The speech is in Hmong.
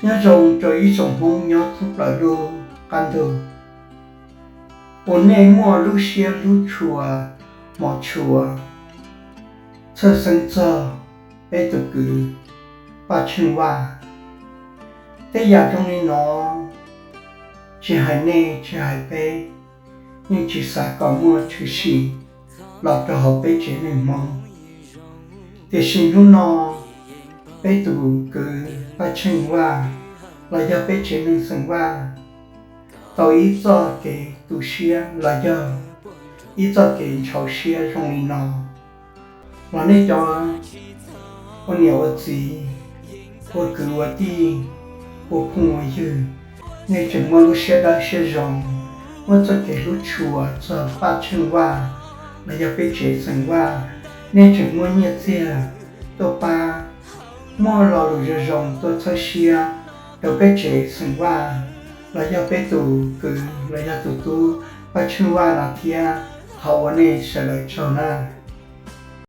Nyob zoo rau ib tsoom Hmoob nyob thoob plaws lub qab ntuj uas nej muaj lub siab hlub tshua, hmov tshua, txhawj xeeb txog peb tus kwv Paj Tsheej Vaj. Tej yam zoo li no tsis hais nej tsis hais peb, yeej tsis xav kom muaj tshwm sim los rau hauv peb tsev neeg Hmoob. Tiam sis hnub no peb tus kwv Paj Tsheej Vaj los yog peb tsev neeg xeem Vaj tau ib txoj kev tu siab los yog ib txoj kev ntxhov siab zoo li no, los nej cov ua niam ua txiv, ua kwv ua tij, ua phooj ua ywg, nej tseem muaj lub siab dawb siab zoo, muaj txoj kev hlub tshua txog Paj Tsheej Vaj los yog peb tsev xeem Vaj, nej tseem muaj nyiaj txiag tuaj pab, muaj lo lus zoo zoo tuaj txhawb siab rau peb tsev xeem Vaj los yog peb tus kwv los yog tus tub Paj Tsheej Vaj no thiab, thov ua nej sawv daws tsaug na.